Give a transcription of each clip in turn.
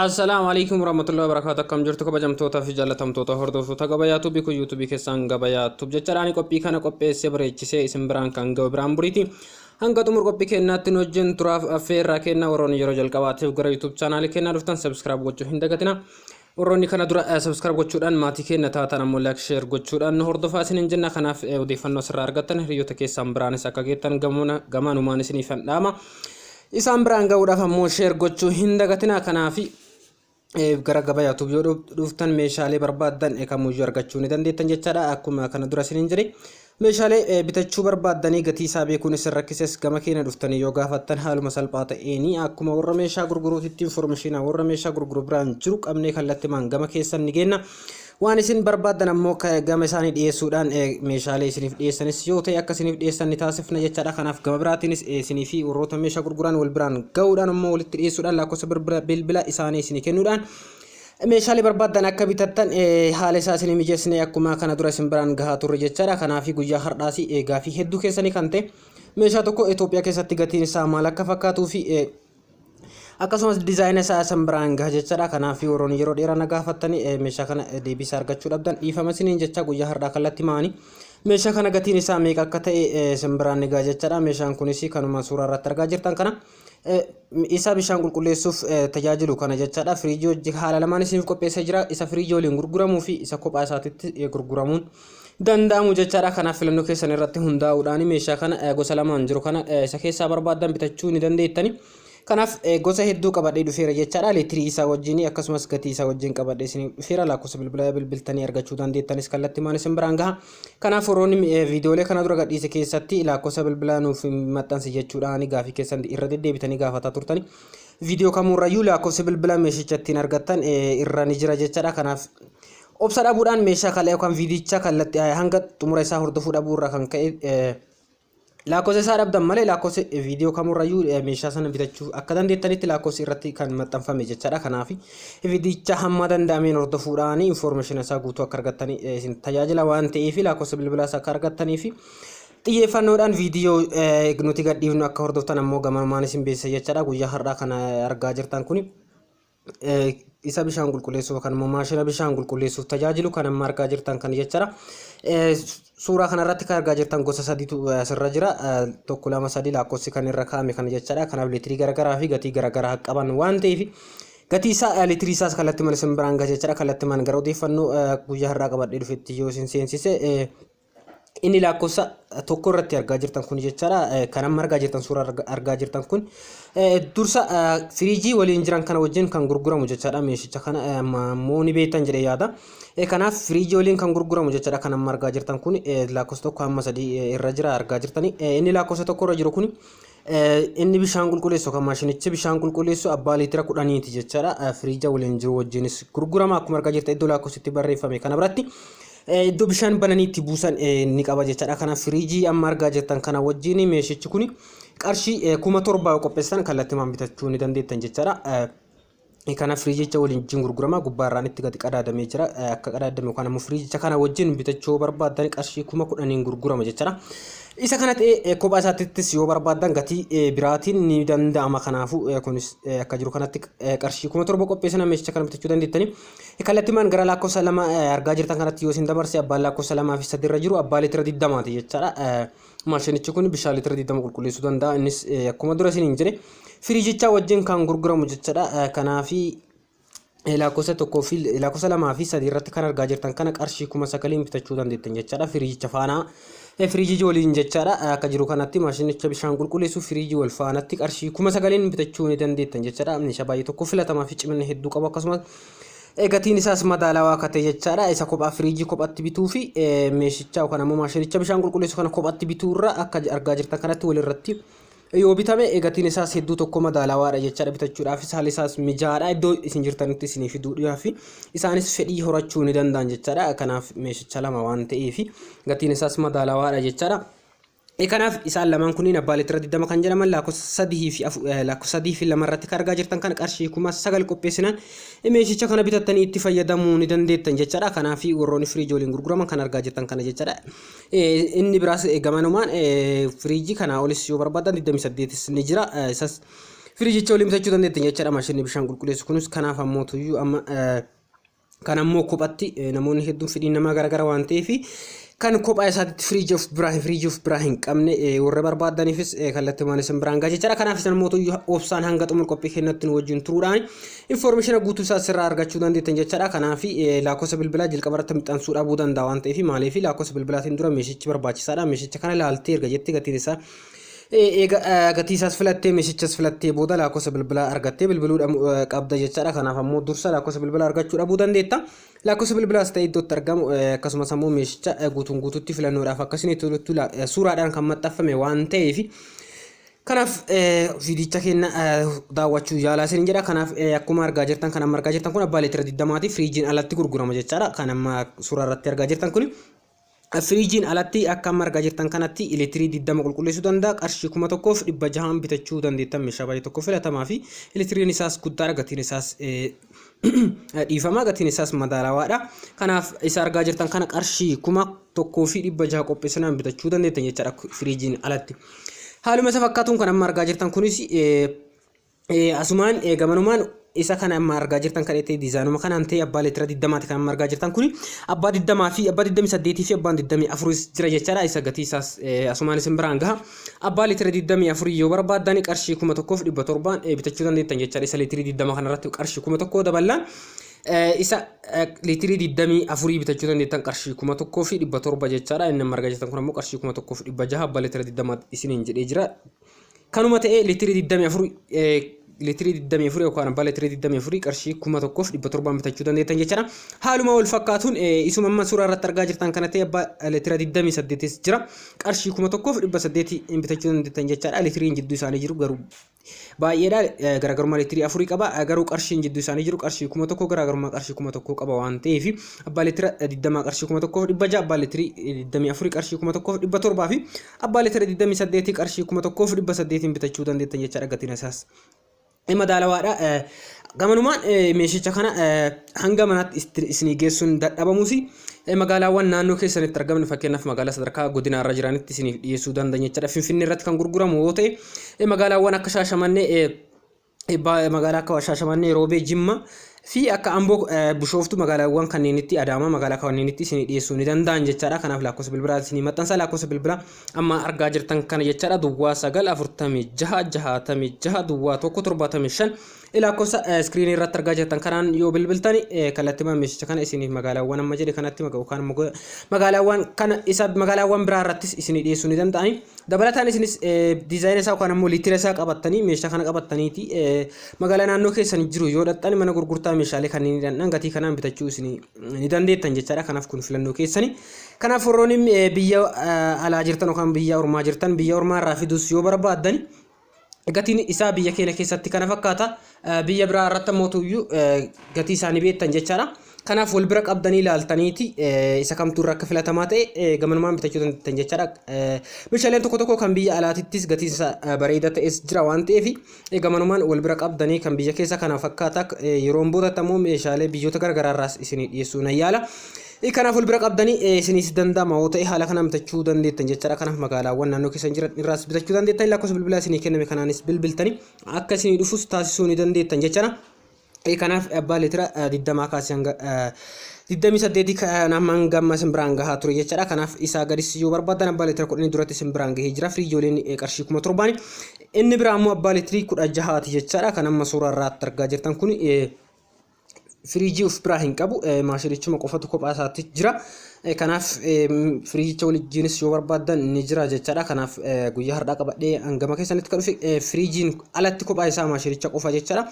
Assalaamu alaikum warahmatullahi wabarakatuh. Akkam jirtu kabajamtoota fi jaallatamtoota hordoftoota Gabayaa Tuubii? Kun yuutuubii keessaan Gabayaa Tuub jechaadhaan qophii kana qopheessee bareechisee isin biraan kan ga'u biraan buriiti. Hanga xumur qophii keenyaatti nu wajjin turaaf affeerraa kennaa. Warroonni yeroo jalqabaatiif gara YouTube chaanaalii keenyaa dhuftan subscribe gochuu hin dagatina. Warroonni kana dura subscribe gochuudhaan maatii keenya taatan ammoo like, share gochuudhaan nu hordofaa isiniin jenna. Kanaaf odeeffannoo asirraa argattan hiriyoota keessan biraanis akka geettan gamanumaan isiniif dhaama. Isaan biraan ga'uudhaaf ammoo share gochuu hin dagatina. Kanaaf gara Gabayaa Tuub yoo dhuftan meeshaalee barbaaddan kamuyyuu argachuu ni dandeettan jechaadha. Akkuma kana dura isiniin jedhe, meeshaalee bitachuu barbaaddanii gatii isaa beekuun isin rakkises gama keenya dhuftanii yoo gaafattan, haaluma salphaa ta'een akkuma warra meeshaa gurguruutitti information warra meeshaa gurguru biraan jiru qabnee kallattimaan gama keessan ni geenna. Waan isin barbaaddan ammoo gama isaanii dhiyeessuudhaan meeshaalee isiniif dhiyeessanis yoo ta'e akka isiniif dhiyeessan ni taasifna jechaadha. Kanaaf gama biraatiinis isinii fi warroota meeshaa gurguran wal biraan ga'uudhaan ammoo walitti dhiyeessuudhaan lakkoofsa bilbila isaanii isinii kennuudhaan meeshaalee barbaaddan akka bitattan haala isaa isinii mijeessine akkuma kana dura isin biraan gahaa turre jechaadha. Kanaaf guyyaa har'aas gaafii hedduu keessanii kan ta'e meeshaa tokko Itoophiyaa keessatti gatiin isaa maal akka fakkaatuu fi akkasumas dizaayina isaa isin biraan gaha jechaadha. Kanaaf warroonni yeroo dheeraa na gaafattanii meeshaa kana deebisaa argachuu dhabdan, dhiifama isiniin jecha. Guyyaa har'aa kallattii maanii meeshaa kana gatiin isaa meeqa akka ta'e isin biraan ni gaha jechaadha. Meeshaan kunis kanuma suuraa irratti argaa jirtan kana. Isa bishaan qulqulleessuuf tajaajilu kana jechaadha. Firiijii hojii haala lamaan isiniif qopheessee jira. Isa firiijii waliin gurguramuu fi isa kophaa isaatitti gurguramuun danda'amu jechaadha. Kanaaf filannoo keessan irratti hundaa'uudhaan meeshaa kana gosa lamaan jiru kana isa keessaa barbaaddan bitachuu ni dandeettani. Kanaaf gosa hedduu qabadhee dhufeera jechaadha. Leetirii isaa wajjin akkasumas gatii isaa wajjin qabadhee isiniif dhufeera. Lakkoofsa bilbilaa bilbiltanii argachuu dandeettanis kallattimaan isin biraan gaha. Kanaaf warroonni viidiyoolee kana dura gadhiise keessatti lakkoofsa bilbilaa nuuf maxxansi jechuudhaan gaafii keessan irra deddeebitanii gaafataa turtani. Viidiyoo kamuurrayyuu lakkoofsi bilbilaa meeshicha ittiin argattan irra ni jira jechaadha. Kanaaf obsa dhabuudhaan meeshaa kala yookaan viidiyicha kallattii hanga xumura isaa hordofuu dhabuu irraa kan ka'e lakkoofsa isaa dhabdan malee, lakkoofsi viidiyoo kamurrayyuu meeshaa sana bitachuu akka dandeettanitti lakkoofsi irratti kan maxxanfame jechaadha. Kanaaf viidiyicha hamma danda'ameen hordofuudhaan information isaa guutuu akka argattanii isin tajaajila waan ta'eef, lakkoofsa bilbilaa isaa akka argattanii fi xiyyeeffannoodhaan viidiyoo nuti gadhiifnu akka hordoftan ammoo gamanumaan isin beeksisa jechaadha. Guyyaa har'aa kana argaa jirtan kuni isa bishaan qulqulleessuuf kan immoo maashina bishaan qulqulleessuuf tajaajilu kan amma argaa jirtan kan jechaadha. Suuraa kanarratti kan argaa jirtan gosa sadiitu asirra jira. Tokko, lama, sadi lakkoofsi kan irra kaa'ame kana jechaadha. Kanaaf liitirii garaagaraa fi gatii garaagaraa qaban waan ta'eef gatii isaa, liitirii isaas kallattii mana isin biraan gaha jechaadha. Kallattii mana gara odeeffannoo guyyaa har'aa qabadhee dhufetti yoo isin seensise, inni lakkoofsa tokko irratti argaa jirtan kun jechaadha. Kan amma argaa jirtan, suuraa argaa jirtan kun dursa firiijii waliin jiran kana wajjin kan gurguramu jechaadha. Meeshicha kana ammoo ni beektan jedhee yaada. Kanaaf firiijii waliin kan gurguramu jechaadha. Kan amma argaa jirtan kun lakkoofsa 1 hamma 3 irra jira argaa jirtani. Inni lakkoofsa 1 irra jiru kun inni bishaan qulqulleessu kan maashinichi bishaan qulqulleessu abbaa liitira 10ti jechaadha. Firiija waliin jiru wajjinis gurgurama. Akkuma argaa jirtan iddoo lakkoofsitti barreeffame kana biratti iddoo bishaan bananii itti buusan ni qaba jechaadha. Kanaaf firiijii amma argaa jirtan kana wajjin meeshichi kun qarshii 7,000 qopheessan kallattimaan bitachuu ni dandeettan jechaadha. Kanaaf firiijicha waliin gurgurama, gubbaarraan itti gadi qadaadamee jira. Akka qadaadame yookaan ammoo firiijicha kana wajjin bitachuu barbaaddan qarshii 10,000n gurgurama jechaadha. Isa kana ta'ee kophaa isaattis yoo barbaaddan gatii biraatiin ni danda'ama. Kanaafuu kunis akka jiru kanatti qarshii 7,000 qopheessan meeshicha kana bitachuu dandeettani. Kallattimaan gara lakkoofsa 2 argaa jirtan kanatti yoo isin dabarse, abbaan lakkoofsa 2 fi 3 irra jiru abbaa liitira 20ti jechaadha. Maashinichi kun bishaan liitira 20 qulqulleessuu danda'a. Innis akkuma dura isiniin jedhe firiijichaa wajjin kan gurguramu jechaadha. Kanaafi lakkoofsa 1 fi lakkoofsa 2 fi 3 irratti kan argaa jirtan kana qarshii 9,000n bitachuu dandeettan jechaadha. Firiijicha faanaa firiijii waliin jechaadha. Akka jiru kanatti maashinicha bishaan qulqulleessu firiijii wal faanatti qarshii 9,000n bitachuu ni dandeettan jechaadha. Meeshaa baay'ee tokko filatamaa fi cimina hedduu qabu, akkasumas gatiin isaas madaalawaa akka ta'e jechaadha. Isa kophaa firiijii kophatti bituu fi meeshicha yookaan ammoo maashinicha bishaan qulqulleessu kana kophatti bituu irra akka argaa jirtan kanatti walirratti yoo bitame gatiin isaas hedduu tokko madaalawaadha jechaadha. Bitachuudhaafis haalli isaas mijaa'aadha. Iddoo isin jirtanitti isinii fiduudhaaf isaanis fedhii horachuu ni danda'an jechaadha. Kanaaf meeshicha lama waan ta'eef gatiin isaas madaalawaadha jechaadha. Kanaaf isaan lamaan kunniin abbaa liitira 20 kan jedhaman lakkoofsa 3 fi lakkoofsa 3 fi 2 irratti kan argaa jirtan kana qarshii 9,000 qopheessinaan meeshicha kana bitattanii itti fayyadamuu ni dandeettan jechaadha. Kanaaf warroonni firiijii waliin gurguraman kan argaa jirtan kana jechaadha. Inni biraas gamanumaan firiijii kanaa olis yoo barbaadan 28 ni jira. Isas Firiijicha waliin bitachuu dandeettan jechaadha. Maashinni bishaan qulqulleessu kunis kanaaf ammoo tuyyuu amma kan ammoo kophatti namoonni hedduun fedhiin namaa garagara waan ta'eef kan kophaa isaatti firiijii of biraa hin qabne warra barbaadaniifis kallattiimaan isin biraan gaha jechaadha. Kanaaf isin ammoo tuyyuu obsaan hanga xumura qophii keenyatti nu wajjin turuudhaan information guutuu isaa sirraa argachuu dandeettan jechaadha. Kanaaf lakkoofsa bilbilaa jalqaba irratti maxxansuu dhabuu danda'a waan ta'eef, maaliif lakkoofsa bilbilaatiin dura meeshichi barbaachisaadha. Meeshicha kana ilaaltee erga jettee, gatiin isaa eega gatii isaas filattee, meeshichas filattee booda lakkoofsa bilbilaa argattee bilbiluu qabda jechaadha. Kanaaf ammoo dursa lakkoofsa bilbilaa argachuu dhabuu dandeetta. Lakkoofsa bilbilaas ta'e iddootti argamu, akkasumas ammoo meeshicha guutuun guututti filannoodhaaf akkasini tolutti suuraadhaan kan maxxanfame waan ta'eef, kanaaf viidicha keenya daawwachuu yaalaa isin jedha. Kanaaf akkuma argaa jirtan, kan amma argaa jirtan kun abbaa leetira 20ti, firiijiin alatti gurgurama jechaadha. Kan amma suuraa irratti argaa jirtan kun firiijiin alatti akka amma argaa jirtan kanatti leetirii 20 qulqulleessuu danda'a. Qarshii 1600n bitachuu dandeettan. Meeshaa baay'ee tokko filatamaa fi leetiriin isaas guddaadha. Gatiin isaas, dhiifama, gatiin isaas madaalawaadha. Kanaaf isa argaa jirtan kana qarshii 1600 qopheessinaan bitachuu dandeettan jechaadha firiijiin alatti. Haaluma isa fakkaatuun kan amma argaa jirtan kunis asumaan gamanumaan isa kana amma argaa jirtan kan ta'e diizaayinuma kanaan ta'e abbaa leetira 20ti. Kan amma argaa jirtan kuni abbaa 20 fi abbaa 28 fi abbaan 24 jira jechaadha. Isa gatii isaas asumaan isin biraan gaha. Abbaa leetira 24 yoo barbaaddan qarshii 1700n bitachuu dandeettan jechaadha. Isa leetirii 20 kanarratti qarshii 1000 daballaan isa liitirii 24 bitachuu dandeettan qarshii 1700 jechaadha. Inni amma argaa jirtan kun ammoo qarshii 1600 abbaa liitira 20 isiniin jedhee jira. Kanuma ta'ee liitirii 24, liitirii 24 yookaan abbaa liitirii 24 qarshii 1700n bitachuu dandeettan jechaadha. Haaluma wal fakkaatuun isuma amma suuraa irratti argaa jirtan kana ta'e abbaa liitira 28 jira. Qarshii 1800 bitachuu dandeettan jechaadha. Liitiriin jidduu isaanii jiru garuu baay'eedha. Garaagarummaa liitirii afurii qaba. Garuu qarshiin jidduu isaanii jiru qarshii 1000, garaagarummaa qarshii 1000 qaba waan ta'eef, abbaa liitira 20 qarshii 1600, abbaa liitirii 24 qarshii 1700 fi abbaa liitira 28 qarshii 1800n bitachuu dandeettan jechaadha. Gatiin isaas madaalawaadha. Gamanumaan meeshicha kana hanga manaatti isinii geessuun dadhabamus, magaalaawwan naannoo keessanitti argaman, fakkeenyaaf magaalaa sadarkaa godinaa irra jiranitti isiniif dhiyeessuu danda'an jechaadha. Finfinnee irratti kan gurguramu yoo ta'e, magaalaawwan akka Shaashamannee, magaalaa akka Shaashamannee, Roobee, Jimma fi akka Amboo, Bishooftuu, magaalaawwan kanneenitti, Adaamaa, magaalaa kanneenitti isinii dhiyeessuu ni danda'an jechaadha. Kanaaf lakkoofsa bilbilaa isinii maxxansa, lakkoofsa bilbilaa amma argaa jirtan kana jechaadha. 0946660175, lakkoofsa iskiriinii irratti argaa jirtan kanaan yoo bilbiltani, kallattii meeshicha kana isiniif magaalaawwan amma jedhe kanatti yookaan magaalaawwan kana isa magaalaawwan biraa irrattis isinii dhiyeessuu ni danda'ani. Dabalataan isinis diizaayina isaa yookaan ammoo liitira isaa qabattanii, meeshaa kana qabattaniiti magaalaa naannoo keessan jiru yoo dhaqxan, mana gurgurtaa meeshaalee kanneen dhandhan gatii kanaan bitachuu isin ni dandeettan jechaadha. Kanaaf kun filannoo keessani. Kanaaf warroonni biyya alaa jirtan yookaan biyya ormaa jirtan, biyya ormaa irraa fiduus yoo barbaaddan, gatiin isaa biyya keenya keessatti kana fakkaata. Biyya biraa irratti ammoo tuyyuu gatii isaanii beektan jechaadha. Kanaaf wal bira qabdanii ilaaltaniiti isa kamtu irra akka filatamaa ta'e gamanumaan bitachuu dandeettan jechaadha. Meeshaaleen tokko tokko kan biyya alaatittis gatiin isaa bareeda ta'es jira waan ta'eef, gamanumaan wal bira qabdanii kan biyya keessa kana fakkaata. Yeroon boodatti ammoo meeshaalee biyyoota garaagaraa irraas isinii dhiyeessuu nan yaala. Kanaaf wal bira qabdanii isinis danda'ama yoo ta'e haala kanaan bitachuu dandeettan jechaadha. Kanaaf magaalaawwan naannoo keessan jiran irraas bitachuu dandeettan, lakkoofsa bilbilaa isinii kenname kanaanis bilbiltanii akka isinii dhufus taasisuu ni dandeettan jechaadha. Kanaaf abbaa liitira 20 kaasee hanga 28 kan hanga amma isin biraan gahaa ture jechaadha. Kanaaf isaa gadis yoo barbaadan abbaa liitira 10 duratti isin biraan gahee jira. Firiijooliin qarshii 7000. Inni biraa ammoo abbaa liitirii 16ti jechaadha. Kan amma suuraa irraa argaa jirtan kun firiijii of biraa hin qabu. Maashinichuma qofatu kophaa isaatti jira. Kanaaf firiijicha wajjinis yoo barbaaddan ni jira jechaadha. Kanaaf guyyaa har'aa qabadhee hangama keessanitti kan dhufe firiijiin alatti kophaa isaa maashinicha qofa jechaadha.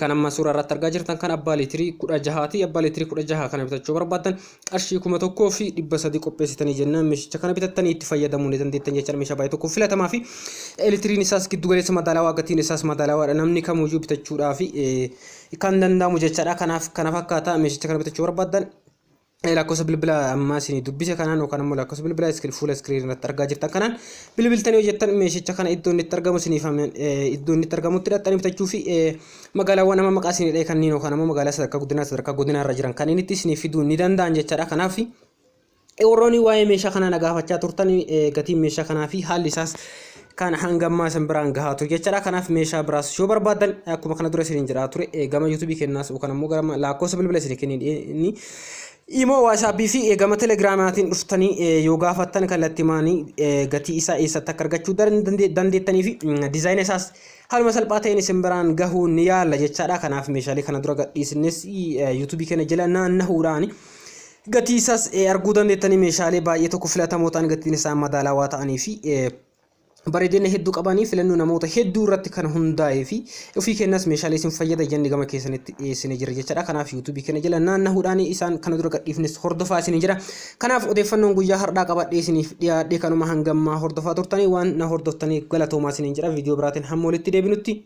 Kan amma suuraa irratti argaa jirtan kan abbaa liitirii 16ti. Abbaa liitirii 16 kana bitachuu barbaaddan qarshii 1300 qopheessitanii jennaan meeshicha kana bitattanii itti fayyadamuu ni dandeettan jechaadha. Meeshaa baay'ee tokko filatamaa fi liitiriin isaas giddu galeessa madaalawaa, gatiin isaas madaalawaadha. Namni kamuyyuu bitachuudhaaf kan danda'amu jechaadha. Kanaaf kana fakkaata. Meeshicha kana bitachuu barbaaddan lakkoofsa bilbila ammaa isinii dubbise kanaan yookaan immoo lakkoofsa bilbilaa fuula iskiriinii irratti argaa jirtan kanaan bilbiltanii hojjettan, meeshicha kana iddoo inni itti argamu isiniif iddoo inni itti argamutti dhaqxanii bitachuu fi magaalaawwan amma maqaa isinii dha'e kanneen yookaan immoo magaalaa sadarkaa guddinaa sadarkaa godinaa irra jiran kanneen itti isinii fiduu ni danda'an jechaadha. Kanaaf warroonni waa'ee meeshaa kanaa na gaafachaa turtan, gatiin meeshaa kanaa fi haalli isaas Kan hanga ammaa isin biraan gahaa ture jechaadha. Kanaaf meeshaa biraas yoo barbaadan akkuma kana dura isiniin jedhaa ture gama yuutuubii kennaas yookaan ammoo gara lakkoofsa bilbila isin kennin Imo, Waasaappii fi gama Telegiraamaatiin dhuftanii yoo gaafattan kallattimaanii gatii isaa eessatti akka argachuu dandeettanii fi diizaayina isaas haaluma salphaa ta'een isin biraan gahuu ni yaalla jechaadha. Kanaaf meeshaalee kana dura gadhiisnes yuutuubii keenya jala naannahuudhaan gatii isaas arguu dandeettanii, meeshaalee baay'ee tokko filatamoo ta'an, gatiin isaa madaalawaa ta'anii fi bareedina hedduu qabanii, filannoo namoota hedduu irratti kan hundaa'ee fi ofii keenyas meeshaalee isin fayyada jenne gama keessanitti dhiyeessinee jira jechaadha. Kanaaf yuutuubii keenya jala naannahuudhaan isaan kana dura gadhiifnes hordofaa isin jira. Kanaaf odeeffannoon guyyaa har'aa qabadhee isiniif dhiyaadhee kanuma. Hangammaa hordofaa turtanii waan na hordoftanii galatoomaa isiniin jira. Viidiyoo biraatiin hamma walitti deebinutti